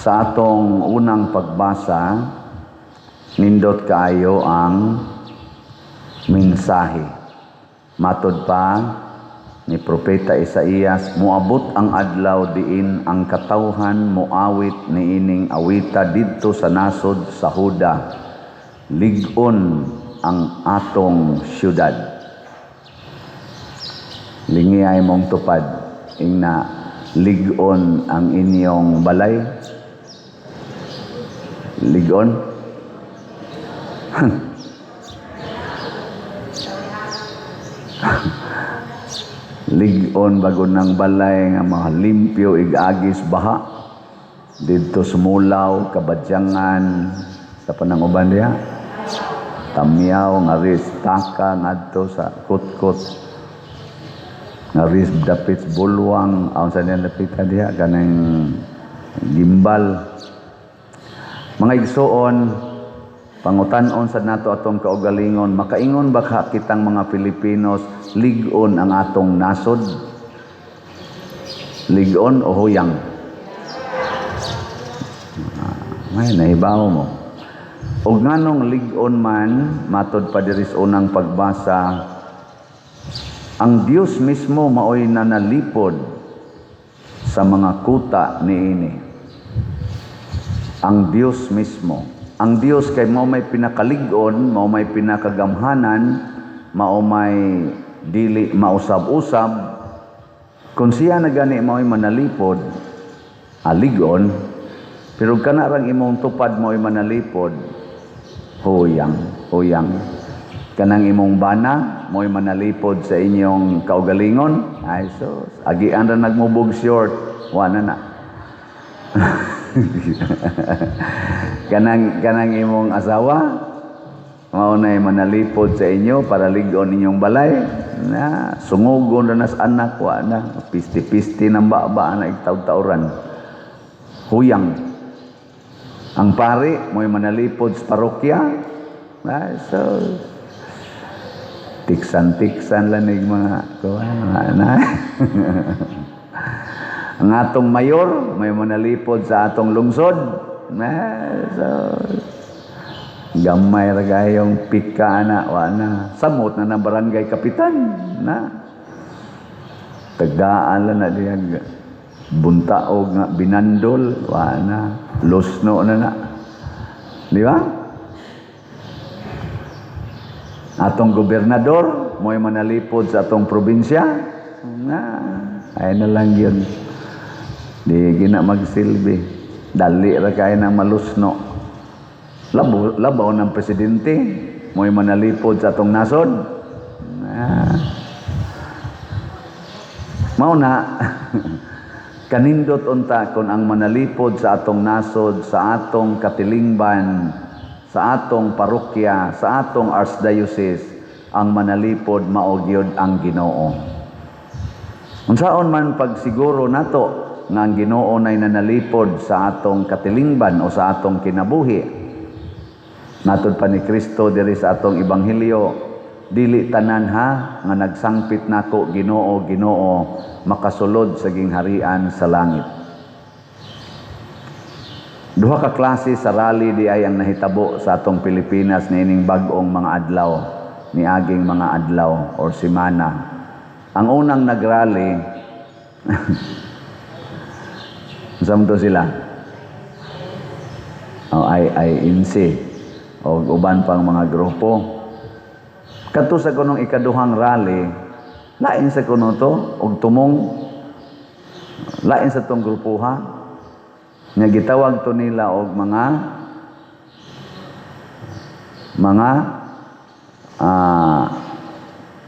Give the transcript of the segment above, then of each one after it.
Sa atong unang pagbasa, nindot kaayo ang mensahe. Matod pa ni Propeta Isaías, moabot ang adlaw diin ang katawhan moawit niining awita didto sa nasod sa Huda. Lig-on ang atong syudad. Lingi ay mong tupad, ingna, lig-on ang inyong balay. Lig-on? Lig-on bago ng balay nga mga limpyo igagis baha didto sumulaw kabadyangan sa pananguban diha Tamyaw nga ris taka ngadto sa Kutkot nga ris dapit Bulwang aon sa niya dapita diha kanang Gimbal. Mga igsuon, pangutan-on sa nato atong kaugalingon, makaingon ba ka kitang mga Filipinos, lig-on ang atong nasod? Lig-on o huyang? May nahibaw mo. Og nganong lig-on man, matod pa diri sa unang pagbasa, ang Dios mismo maoy nanalipod sa mga kuta niini. Ang Dios mismo. Ang Dios kay mao may pinakalig-on, mao may pinakagamhanan, mao may dili mausab-usab. Kung siya na gani mao'y manalipod, aligon, pero kana rang imong tupad mao'y manalipod, huyang, huyang. Kanang imong bana, mao'y manalipod sa inyong kaugalingon, ay sus, agian ra nagmubog short, wa na na. Kanang imong asawa, mao nay manalipod sa inyo para lig-on inyong balay, na sungugon na nas anak, wa na pisti-pisti ng baba na igtaw-tawran. Huyang. Ang pari mo'y manalipod sa parokya, ay, so tiksan-tiksan lang nig mga kuan na. Ang atong mayor may manalipod sa atong lungsod. Na, so gamay ra gayong pika na, wa na. Samot na ng barangay kapitan na. Tagdaan lang na diya buntaog nga binandol, wa na. Lusno na na. Di ba? Atong gobernador mo'y manalipod sa atong probinsya. Na, ay na lang yun. Di gina magsilbi. Dali ra kay na malusno. Labo, labaw ng presidente, mo'y manalipod sa atong nasod. Na. Mao na, kanindot unta kon ang manalipod sa atong nasod, sa atong katilingban, sa atong parokya, sa atong archdiocese, ang manalipod mao gyud ang Ginoo. Unsaon man pagsiguro nato nga ang Ginoo nay nanalipod sa atong katilingban o sa atong kinabuhi? Matod pa ni Kristo diri sa atong ebanghelyo, dili tanan ha nga nagsangpit nako Ginoo, Ginoo makasulod sa gingharian sa langit. Duha ka klase sa rally di ay ang nahitabo sa atong Pilipinas niining bag-ong mga adlaw, niaging mga adlaw or semana. Ang unang nagrally, unsa man to sila? O IINC o uban pang mga grupo. Kadto sa kunong ikaduhang rally, lain sa kuno to og tumong lain sa tong grupuha. Nga gitawag to nila og mga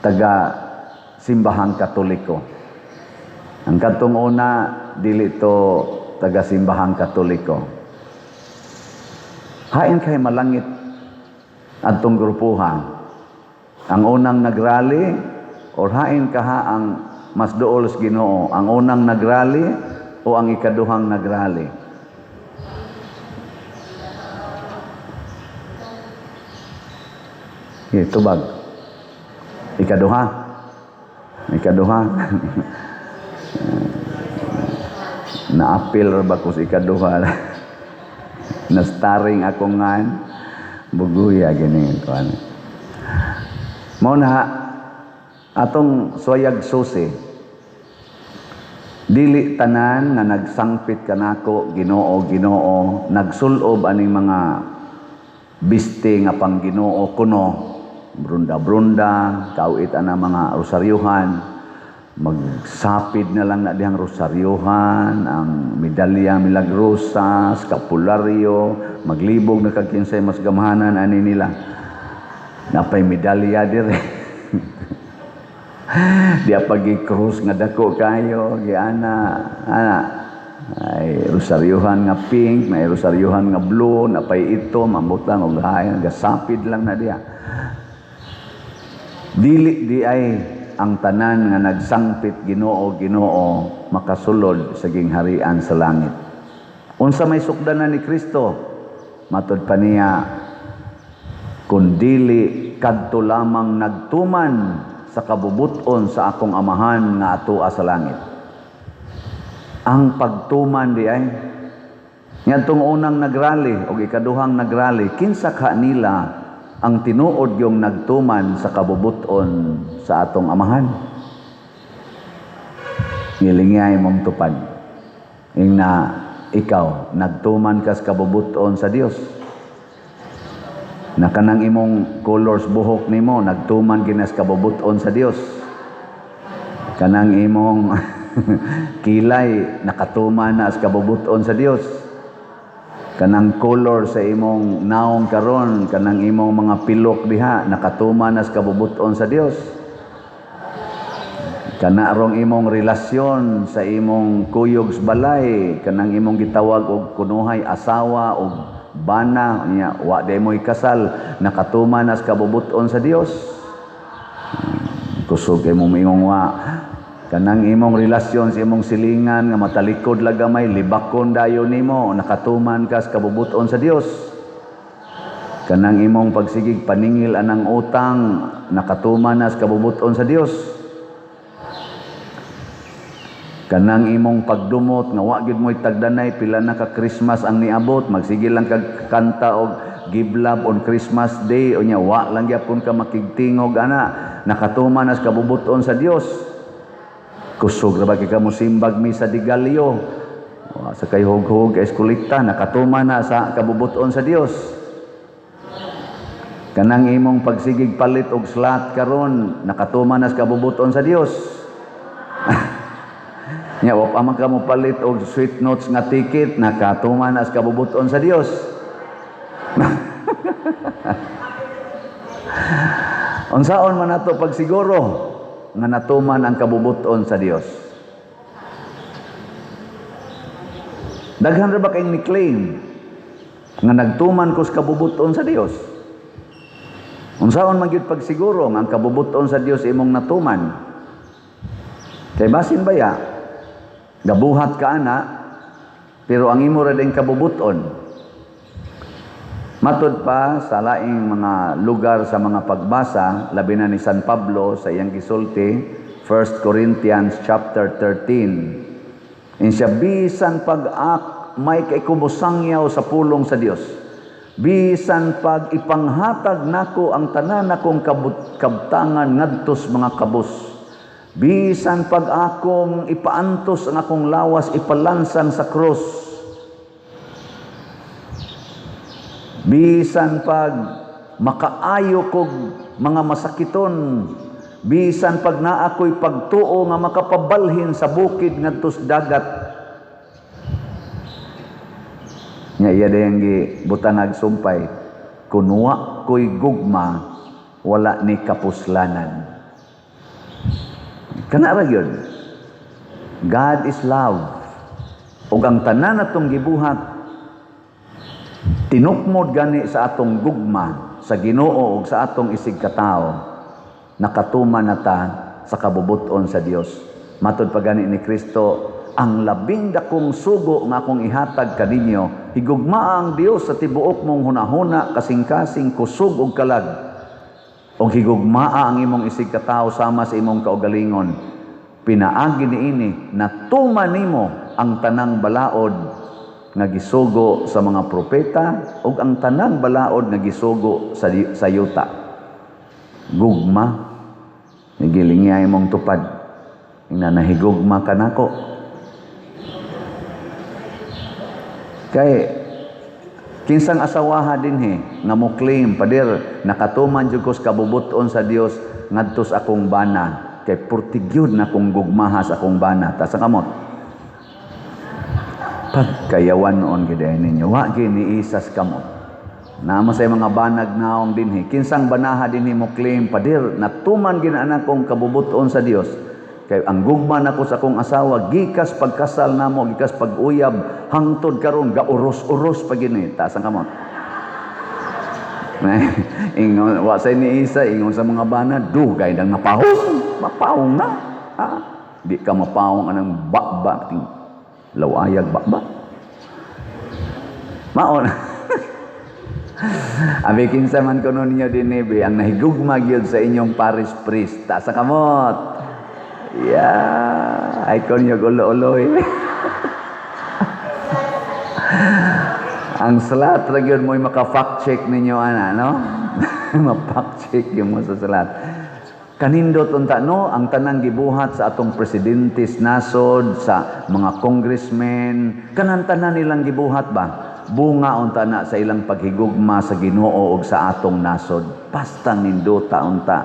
taga simbahang Katoliko. Ang kadtong una dili to taga simbahang Katoliko. Hain kay malangit adtong grupuha. Ang unang nagrally or hain kaha ang mas duol sa Ginoo, ang unang nagrally o ang ikaduhang nagrally? Okay, tubag. Ikaduha. Ikaduha. Naapil ra ba ko sa ikaduha? Nastaring ako ngan buguya gini kuan. Mao na atong suwayag susi, dili tanan nga nagsangpit kanako, "Ginoo, Ginoo," nagsulob aning mga biste nga pang Ginoo kuno, brunda-brunda, kawit ana mga rosaryuhan, magsapid na lang na dihang rosaryuhan, ang medalya milagrosa, skapularyo, maglibog na kag kinsay mas gamhanan ani nila. Napay medalya dire. Di pa krus nga dako kayo, giana, ana. Ay rosaryuhan nga pink, may rosaryuhan nga blue, napay itom, ambot lang og hay, gasapid lang na diha. Dili di ay ang tanan nga nagsangpit, "Ginoo, Ginoo," makasulod sa gingharian sa langit. Unsa may sukdanan ni Kristo? Matod pa niya, kun dili kadto lamang nagtuman sa kabubuton sa akong Amahan nga atoa sa langit. Ang pagtuman di ay ngadtong unang nagrally o ikaduhang nagrally, kinsa ka nila ang tinuod yung nagtuman sa kabubuton sa atong Amahan? Ngilingay mong tupad. Ing na ikaw, nagtuman kas kabubuton sa Dios. Na kanang imong colors buhok nimo, nagtuman ginas kabubuton sa Dios. Kanang imong kilay, nakatuman na sa kabubuton sa Dios. Kanang color sa imong naong karon, kanang imong mga pilok diha, nakatuman na sa kabubuton sa Dios. Kana rong imong relasyon sa imong kuyog sa balay, kanang imong gitawag og kunuhay asawa og bana niya, wa day mo'y kasal, nakatuman na sa kabubuton sa Dios. Kusog kay mo moingon wa. Kanang imong relasyon sa imong silingan nga matalikod lang gamay, libakon dayon nimo, nakatuman ka sa kabubuton sa Dios. Kanang imong pagsigig paningil anang utang, nakatuman na sa kabubuton sa Dios. Kanang imong pagdumot nga wa gyud mo'y tagdanay pila na ka Christmas ang niabot, magsige lang kag kanta og "Give Love on Christmas Day" unya wa lang gyapon ka makigtingog ana, nakatuman na sa kabubuton sa Dios. Kusog ra ba kay ka mosimbag misa de gallo? Wa sa kay hug-hug kay eskolekta, nakatuman na sa kabubuton sa Dios. Kanang imong pagsigig palit og slot karon, nakatuman na sa kabubuton sa Dios. Nya wa pa man ka mo palit og sweet notes nga ticket, nakatuman na sa kabubuton sa Dios. Unsaon man nato pagsiguro nga natuman ang kabubuton sa Dios? Daghan ra ba kayong ni-claim nga nagtuman ko sa kabubuton sa Dios? Unsaon man gyud pagsiguro nga ang kabubuton sa Dios imong natuman? Kay basin baya gabuhat ka ana, pero ang imo ra din kabubuton. Matud pa sa laing mga lugar sa mga pagbasa, labi na ni San Pablo sa iyang gisulti, 1 Corinthians chapter 13. Insya bisan pag-ak may kay kumusangyaw sa pulong sa Dios. Bisan pag ipanghatag nako ang tanan nakong kabtangan ngadtos mga kabus. Bisan pag akong ipaantos ang akong lawas ipalansang sa krus. Bisan pag makaayo kog mga masakiton, bisan pag naa ko'y pagtuo nga makapabalhin sa bukid ngadtos dagat. Nya iya dayang gibutangag sumpay, kunwa ko'y gugma, wala ni kapuslanan. Kana ra gyud. God is love. Ug ang tanan natong gibuhat tinukmod gani sa atong gugma sa Ginoo ug sa atong isig katawo, nakatuman na ta sa kabubuton sa Dios. Matod pa gani ni Kristo, ang labing dakong sugo nga akong ihatag kaninyo, higugmaa ang Dios sa tibuok mong hunahuna, kasing-kasing, kusog ug kalag. Ug higugmaa ang imong isig katawo sama sa imong kaugalingon. Pinaagi niini natuman nimo ang tanang balaod nga gisugo sa mga propeta ug ang tanang balaod nga gisugo sa yuta. Gugma gilingyay mong tupad. Ingna nahigugma ka nako. Kay kinsang asawaha dinhi nga mo claim, "Pader, nakatuman jud ko sa kabubut-on sa Dios ngadto sa akong bana kay purtigyud na kong gugmaha sa akong bana"? Ta sa kamot. Pagkayawan noon gid ninyo, wa gyud ni isas kamot. Naamo sa mga banag naong dinhi, kinsang banaha dinhi mo claim, "Pader, natuman gid na akong kabubut-on sa Dios kay ang gugma nako sa akong asawa gikas pagkasal namo, gikas pag-uyab hangtod karon, gauros-uros pa gini"? Taas ang kamot. Ingon wa say ni isa, ingon sa mga bana, "Dugay nang napahong, mapahong na." Ha? Di ka mapahong anang bakba ting lawayag bakba. Maon. Abi kinsa man kuno ninyo dinhi ang nahigugma gyud sa inyong parish priest? Taas sa kamot. Yeah, ay kon yung ulo-uloy. Ang salat ra gyud mo'y maka-fact check ninyo ana, no? Ma-fact check yung mo sa salat. Kanindot unta, no, ang tanang gibuhat sa atong presidente sa nasod, sa mga congressmen, kanang tanan nilang gibuhat ba? Bunga unta na sa ilang paghigugma sa Ginoo ug sa atong nasod. Basta nindota unta.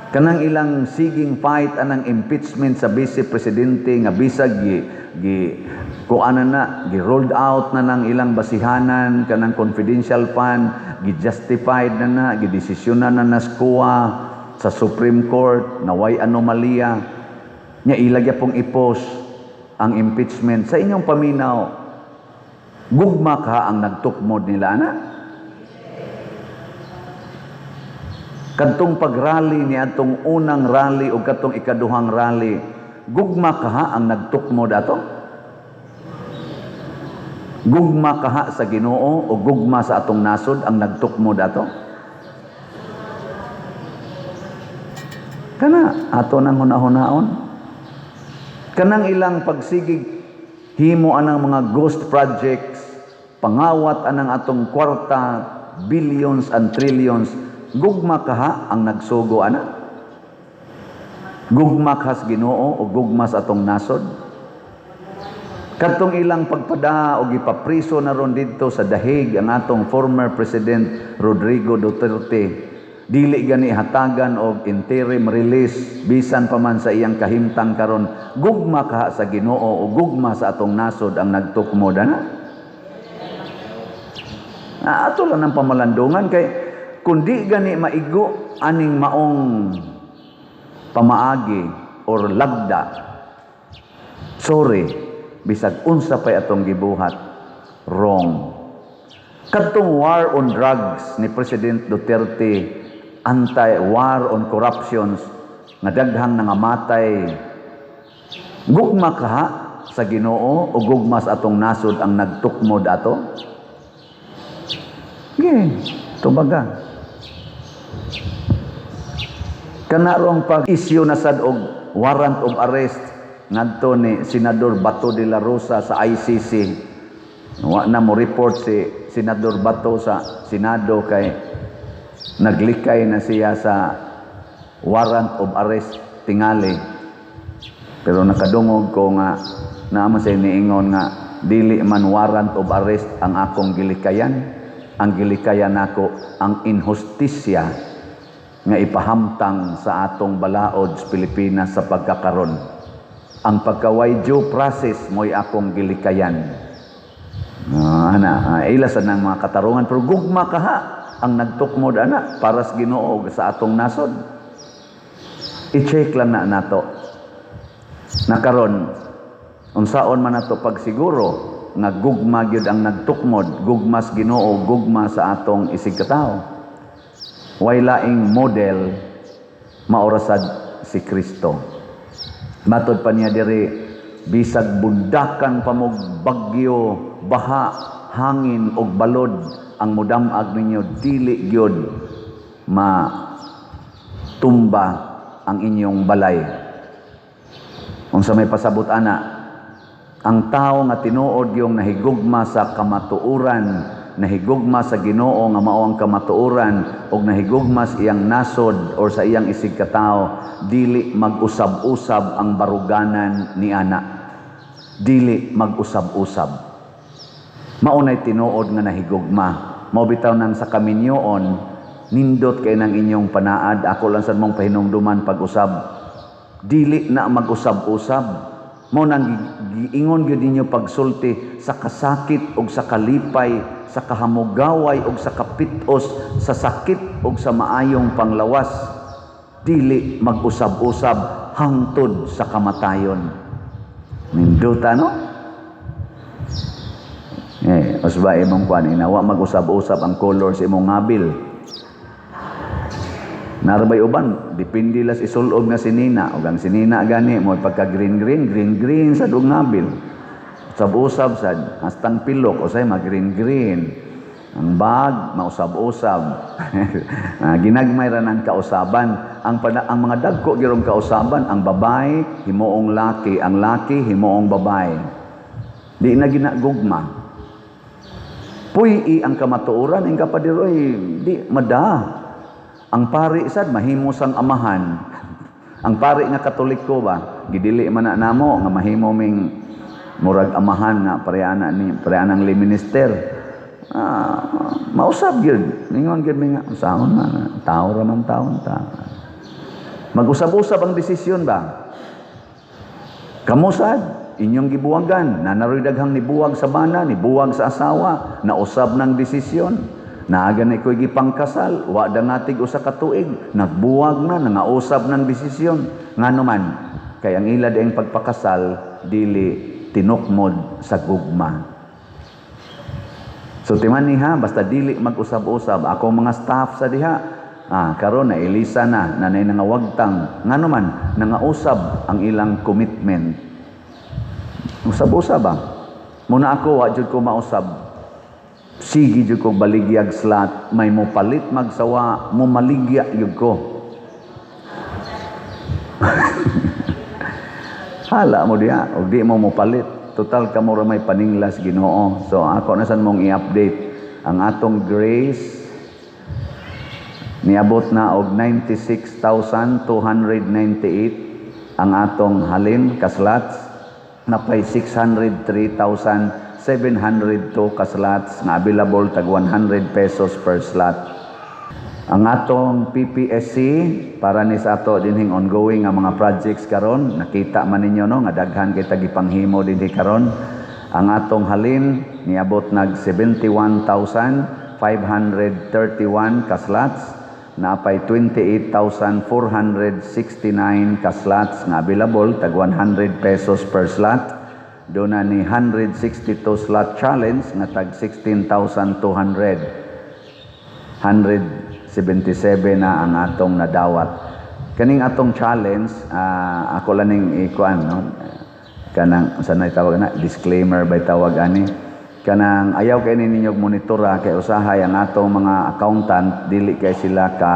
Kanang ilang siging fight anang impeachment sa vice presidente nga bisag gi kuanan na, gi rolled out na ng ilang basihanan kanang confidential fund, gi justified na na, gi desisyonan na na sa sa Supreme Court na way anomalya nya, ila gyapong i-push ang impeachment. Sa inyong paminaw, gugma ka ang nagtukmod nila ana? Kadtong pagrally ni atong unang rally o katong ikaduhang rally, gugma kaha ang nagtukmod ato? Gugma kaha sa Ginoo o gugma sa atong nasod ang nagtukmod ato? Kana ato nang hunahunaon. Kanang ilang pagsigig himo anang mga ghost projects, pangawat anang atong kwarta, billions and trillions, gugma kaha ang nagsugo ana? Gugma ka sa Ginoo o gugma sa atong nasod? Kadtong ilang pagpada o gipapriso na ron didto sa Dahig ang atong former President Rodrigo Duterte, dili gani hatagan og interim release bisan pa man sa iyang kahimtang karon, gugma kaha sa Ginoo o gugma sa atong nasod ang nagtukmod ana? Ato lang ang pamalandungan kay kundi gani maigo aning maong pamaagi or lagda, sorry, bisag unsa pay atong gibuhat, wrong. Kadtong war on drugs ni President Duterte, anti war on corruptions nga daghang nangamatay, gugma kaha sa Ginoo o gugma sa atong nasod ang nagtukmod ato? Sige, tubaga. Kanarong pag-issue na sad og warrant of arrest ngadto ni Senador Bato de la Rosa sa ICC. Wa na mo report si Senador Bato sa Senado kay naglikay na siya sa warrant of arrest tingali. Pero nakadungog ko nga naman sa niingon nga dili man warrant of arrest ang akong gilikayan. Ang gilikayan nako ang inhustisya nga ipahamtang sa atong balaod sa Pilipinas sa pagkakaron. Ang pagkaway due process mo'y akong gilikayan. Ana, ila sa nang mga katarungan, pero gugma kaha ang nagtukmod ana para sa Ginoo sa atong nasod? I-check lang na nato. Nakaron, unsaon man nato pagsiguro nga gugma gyud ang nagtukmod, gugma sa Ginoo, gugma sa atong isig katawo? Way laing model, maorasad si Kristo. Matod pa niya diri, bisag bundakan pa mog bagyo, baha, hangin og balod ang mudamag ninyo, dili gyud matumba ang inyong balay. Unsa may pasabot ana? Ang tao nga tinuod yung nahigugma sa kamatuoran, nahigugma sa Ginoo nga mao ang kamatuoran, ug nahigugma sa iyang nasod or sa iyang isig katao, dili mag-usab-usab ang baruganan ni ana. Dili mag-usab-usab. Mao nay tinuod nga nahigugma. Mao bitaw nang sa kaminyoon, nindot kay nang inyong panaad. Ako lang sad mong pahinumduman pag-usab. Dili na mag-usab-usab. Mao nang giingon gyud ninyo pagsulti sa kasakit ug sa kalipay, sa kahamugaway ug sa kapitos, sa sakit ug sa maayong panglawas. Dili mag-usab-usab hangtod sa kamatayon. Ninduta, no? Eh, usba imong kuan ina, wa mag-usab-usab ang color sa imong ngabil. Narbay uban, depende las isulob nga sinina. Ug ang sinina gani mo pagka green green, green green sa dug ngabil. Usab-usab sad hastang pilok usay mag green green. Ang bag mausab-usab. Ginagmay ra ng kausaban. Ang mga dagko girong kausaban, ang babae himuong laki, ang laki himuong babae. Di na ginagugma. Puy-i ang kamatuoran ing kapadiroy di mada. Ang pari sad mahimo sang amahan. Ang pari nga Katoliko ba, gidili man na namo nga mahimo ming murag amahan nga pareana ni pareanang li minister. Mausab gyud. Ningon gyud mi nga unsaon man, tao ra man taon ta. Mag-usab-usab ang desisyon ba? Kamo sad, inyong gibuwagan, nanaroy daghang nibuwag sa bana, nibuwag sa asawa, nausab ng desisyon. Naaga na iko'y gipangkasal, wa dangatig usa ka tuig, nagbuwag na, nangausab ng desisyon. Ngano man, kay ang ila dieng pagpakasal, dili tinukmod sa gugma. So timan ni ha, basta dili mag-usab-usab. Ako mga staff sa diha, karon na elisa na, nanay nangawagtang. Ngano man, nangausab ang ilang commitment. Usab-usab ba? Muna ako, wa jud ko mausab. Sige jud ko baligyag slot, may mo palit magsawa, mo maligya jud ko. Hala mo diha, og di mo mopalit. Total kamo ra may paninglas Ginoo. So ako na san mong i-update ang atong grace niabot na og 96,298 ang atong halin kaslots, napay 603,702 kaslots na available, tag 100 pesos per slot. Ang atong PPSC para ni sa ato dinhing ongoing nga mga projects karon, nakita man ninyo, no, nga daghan kay gipanghimo dinhi karon. Ang atong halin niabot nag 71,531 kaslots, napay 28,469 kaslots nga available, tag 100 pesos per slot. Doon na ni 162 slot challenge nga tag 16,200. 177 na ang atong nadawat. Kaning atong challenge, ako lang ning ikuan, no? Kanang sa nay tawag na disclaimer by tawag ani. Kanang ayaw kay ninyo monitora kay usahay ang atong mga accountant dili kay sila ka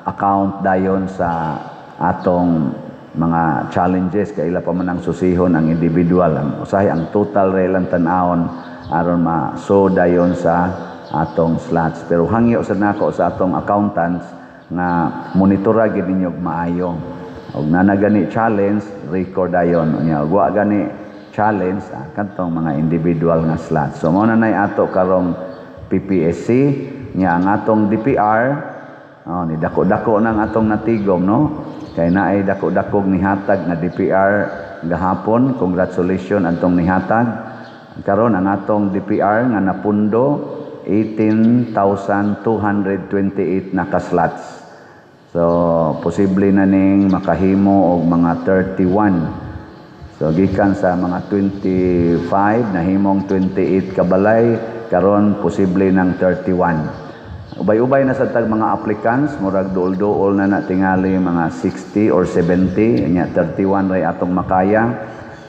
account dayon sa atong mga challenges kay ila pa man ang susihon ang individual. Ang usahay ang total ra ilang tan-awon aron ma so dayon sa atong slots. Pero hangyo sa nako sa atong accountants nga monitora gid ninyo og maayo. Og nana gani challenge, record dayon. Unya og wa gani challenge, kadtong mga individual nga slots. So mao na nay ato karong PPSC. Nya ang atong DPR, oh, ni dako-dako nang atong natigom, no, kay naay dako-dakog nihatag nga DPR gahapon. Congratulations antong nihatag. Karon ang atong DPR nga napundo 18,228 na ka-slots. So posible na ning makahimo og mga 31. So gikan sa mga 25 nahimong 28 kabalay, karon posible ng 31. Ubay-ubay na sa tag mga applicants, murag duol-duol na na tingali mga 60 or 70, nya 31 ray atong makaya.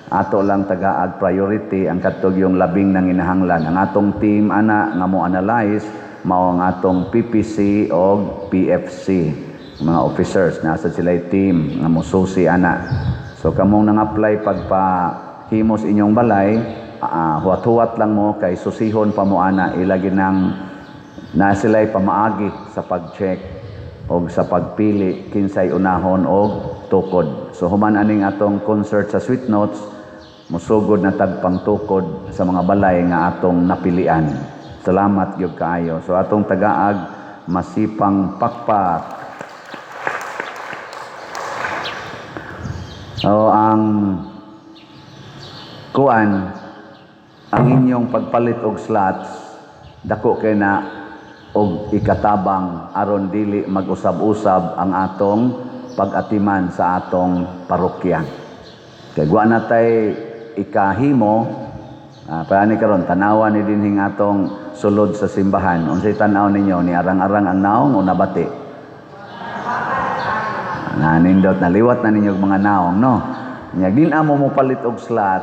Ato lang tagaag priority ang katog yung labing nanginahanglan. Ang atong team ana nga mo analyze mao ang atong PPC og PFC mga officers, nasa sila team nga mosusi ana. So kamong nang-apply pagpa himos inyong balay, huwat-huwat lang mo kay susihon pa mo ana ilagi nang na sila'y pamaagi sa pag-check og sa pagpili kinsay unahon og tukod. So human aning atong concert sa Sweet Notes, musugod na tag pangtukod sa mga balay nga atong napilian. Salamat gyud kaayo. So atong tagaag masipang pakpak. So ang kuan, ang inyong pagpalit og slots dako kay na og ikatabang aron dili mag-usab-usab ang atong pag-atiman sa atong parokya. Kay wa na tay ikahimo, paani karon tanawa ni dinhing atong sulod sa simbahan. Unsay tan-aw ninyo, ni arang-arang ang naong o nabati? Nanindot, naliwat na ninyo mga naong, no? Nya din amo mo palit og slot,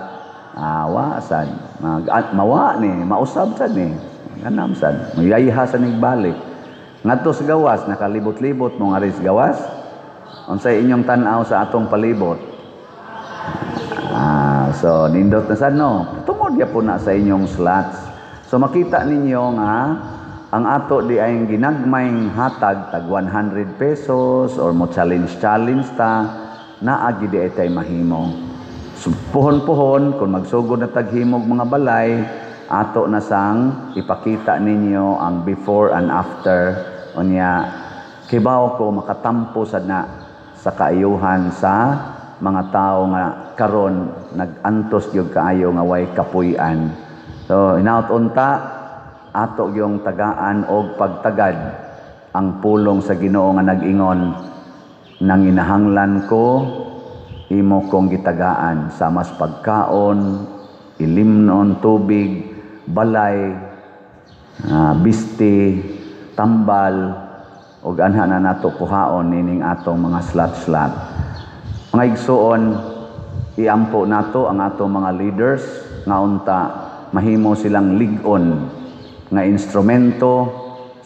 wa sad. Mawa ni, mausab sad ni. Ganam sad. Mayayha sa nigbalik. Ngadto sa gawas, nakalibot-libot mo nga sa gawas. Unsay inyong tan-aw sa atong palibot? So nindot na sad, no? Tungod ya po na sa inyong slots. So makita ninyo nga ang ato di ay ginagmayng hatag tag 100 pesos or mo challenge challenge ta, naagi di ay tay mahimo. So, puhon-puhon kung magsugod na taghimog mga balay, ato na sang ipakita ninyo ang before and after. Unya kibaw ko makatampo sad na sa kaayuhan sa mga tao nga karon nag-antos gyud kaayo nga way kapuy-an. So hinaut unta ato gyung tagaan og pagtagad ang pulong sa Ginoo nga nag-ingon, nanginahanglan ko imo kong gitagaan sa mas pagkaon, ilimnon, tubig, balay, bisti, tambal, ug anha na nato kuhaon nining atong mga slot-slot. Mga igsuon, iampo nato ang atong mga leaders nga unta mahimo silang lig-on nga instrumento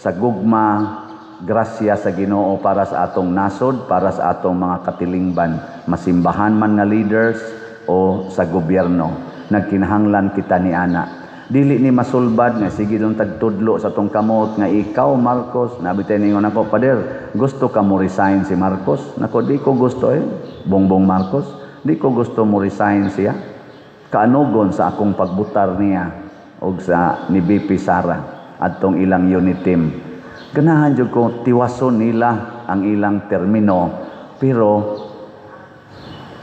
sa gugma, grasya sa Ginoo para sa atong nasod, para sa atong mga katilingban, masimbahan man nga leaders o sa gobyerno. Nagkinahanglan kita ni ana. Dili ni masulbad nga sige lang tagtudlo sa atong kamot nga ikaw Marcos, nabitay ningon ako, "Pader, gusto ka mo resign si Marcos?" Nako, di ko gusto Bongbong Marcos, di ko gusto mo resign siya. Kaanugon sa akong pagbutar niya og sa ni BP Sara adtong ilang unit team. Ganahan jud ko tiwason nila ang ilang termino, pero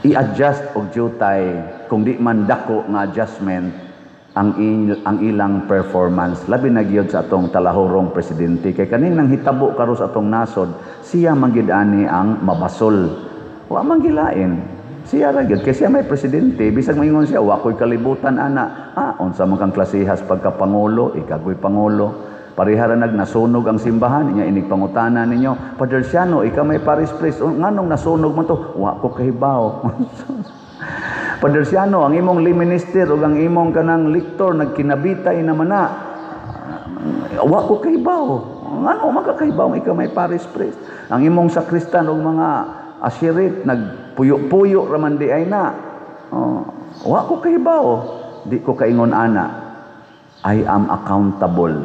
i-adjust og jutay kung di man dako nga adjustment ang ilang performance, labi na gyud sa atong talahurong presidente, kay kaning nang hitabo karon sa atong nasod, siya man gyud ani ang mabasol. Wa man gilain, siya ra gyud kay siya may presidente. Bisag maingon siya, "Wa ko'y kalibutan ana," unsa man kang klasehas pagkapangulo, ikagoy pangulo. Pareha ra nag nasunog ang simbahan niya, inig pangutana ninyo, "Father Siano, ikaw may parish priest, nganong nasunog man to?" "Wa ko kahibaw." "Father Siano, ang imong lay minister ug ang imong kanang lector nagkinabitay naman na." "Wa ko kahibaw." Ngano makakahibaw ikaw may parish priest? "Ang imong sakristan ug mga ashirit nagpuyo-puyo raman di ay na." "Oh, wa ko kahibaw." Di ko kaingon ana. I am accountable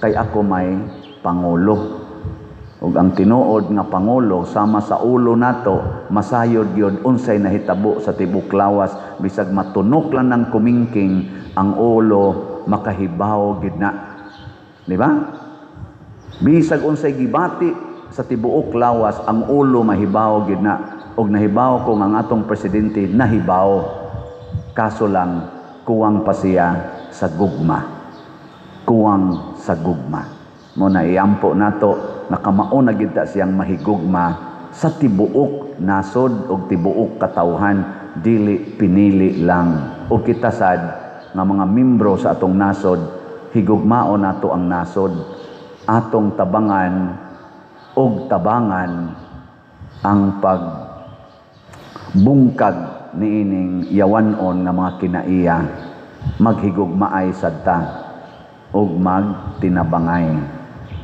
kay ako may pangulo. Ug ang tinuod nga pangulo sama sa ulo nato, masayod gyud unsay nahitabo sa tibok lawas. Bisag matunok lang ng kumingking ang ulo, makahibaw gid na. Di ba? Bisag unsay gibati sa tibuok lawas, ang ulo mahibaw gid na. Ug nahibaw ko nga ang atong presidente nahibaw. Kaso lang kuwang pa siya sa gugma. Kuwang sa gugma. Mo na iampo nato nga kamao na gid ta siyang mahigugma sa tibuok nasod og tibuok katawhan, dili pinili lang. Og kita sad nga mga membro sa atong nasod, higugmaon nato ang nasod, atong tabangan og tabangan ang pagbungkag niining yawanon nga mga kinaiya. Maghigugmaay sad ta ug magtinabangay.